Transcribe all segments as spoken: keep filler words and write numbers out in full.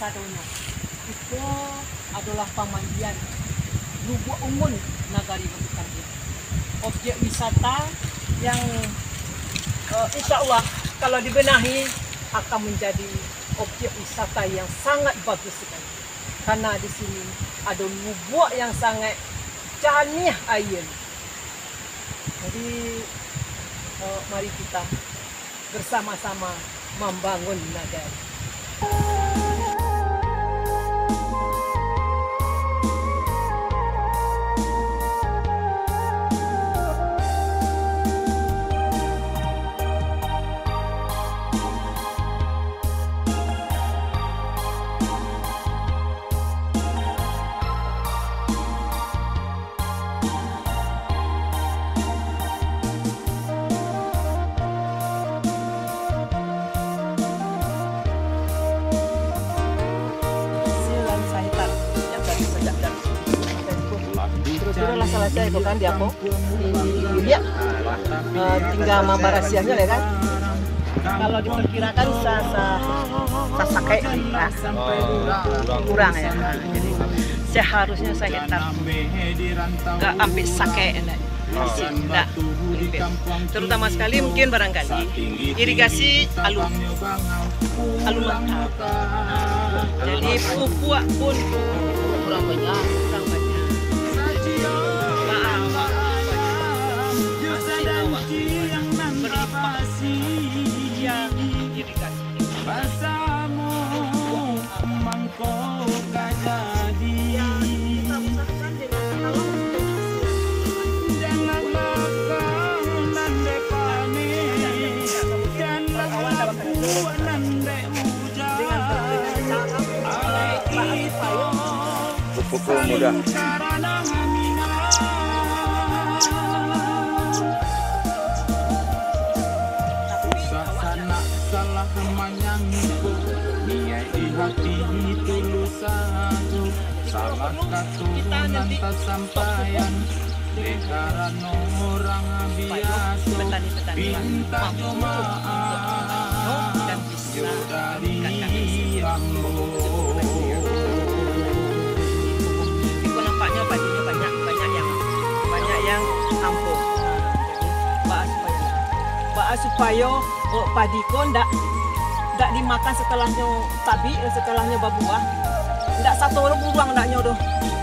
Sadonyo, iko adolah pamandian Lubuak Ungun, Nagari Batu Kandia. Objek wisata yang, eh, insya Allah kalau dibenahi akan menjadi objek wisata yang sangat bagus sekali. Karena di sini ada lubuak yang sangat jernih air. Jadi, eh, mari kita bersama-sama membangun nagari. Silan Saitan yang tadi sejak dari kiro-kiro lah salasai tu kan di apo? Di, di, di, eh, tingga mambarasiahnyo lah kan. Kalau diperkirakan sa-, sa-, sasakek lah. Kurang ya. Jadi seharusnya sahektar ka ampek sakek ndak. Ndak. Terutama sekali mungkin barangkali irigasi alun, alun lengkap. Jadi pupuak pun kurang banyak, kurang banyak. Maaf, maaf. Masih awak berlimpah. Iya, irigasi. Basamo mangko ka jadi. Janganlah kau nan dek panen, janganlah lapuak nan dek ujan. Alai itu Pupuk muda. Usah sanak salah manyangko, niaik di hati tulus sajo. Salah kato nan tasampaian, dek karano urang biaso, pinta jo maaf. Yo dari ambo. Iko nampaknyo padinyo banyak, banyak yang, banyak yang ampuh. Jadi, baa supayo, baa supayo, oh, padi ko ndak, ndak dimakan satelahnyo tabik, satelahnyo babuah. Ndak sato buruang ndaknyo doh.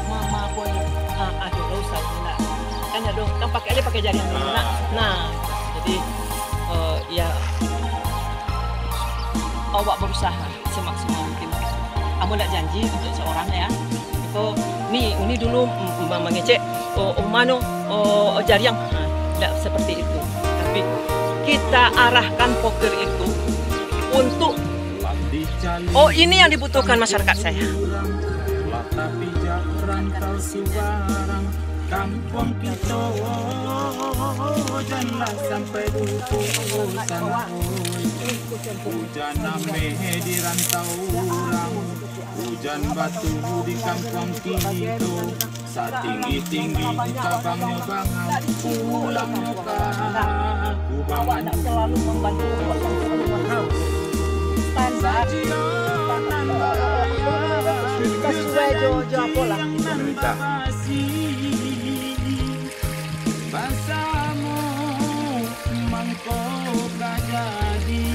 Ma-, ma-, apo nyo? Ah, aduh, ndak usah, ndak. Kan aduh, kan pakai, dia pakai jari. Nah, nah, jadi, eh, ya, awak berusaha semaksimal mungkin. Ambo ndak janji untuk seorang ya. Iko, ni, uni dulu, mm, mm, mangecek, oh, oh, mano, oh, oh, jariang. Ha, ndak seperti itu. Tapi kita arahkan poker itu untuk, oh, ini yang dibutuhkan masyarakat saya. Kampuang kito, janlah sampai duduak di sana, oi. Ujan ameh di rantau urang, ujan batu di kampuang kito, satinggi-tinggi tabangnyo bangau, pulangnyo ka kubangan. Sajio nan barayap, sajio nan babasi. Basamo mangko ka jadi.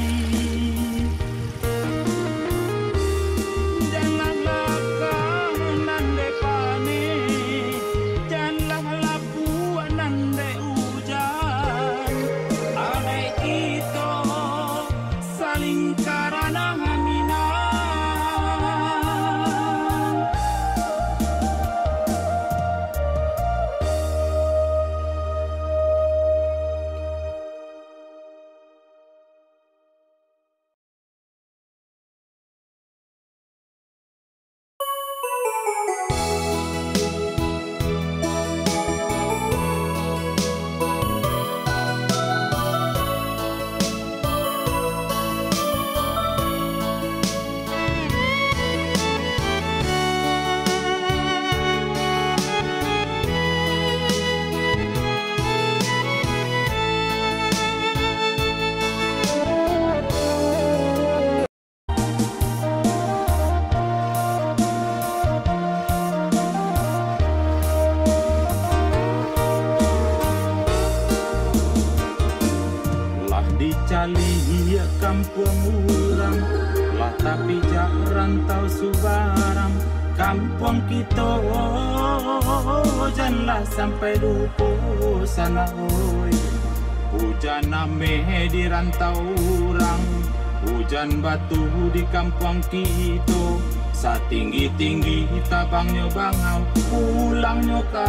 Janlah lakang nan dek paneh, janlah lapuak nan dek ujan. Adek kito saling karano haminan. Liak kampuang urang, lah tapijak rantau subarang. Kampuang kito, janlah sampai lupo sanak oi. Ujan ameh di rantau urang, ujan batu di kampuang kito. Satinggi-tinggi tabangnyo bangau, pulangnyo ka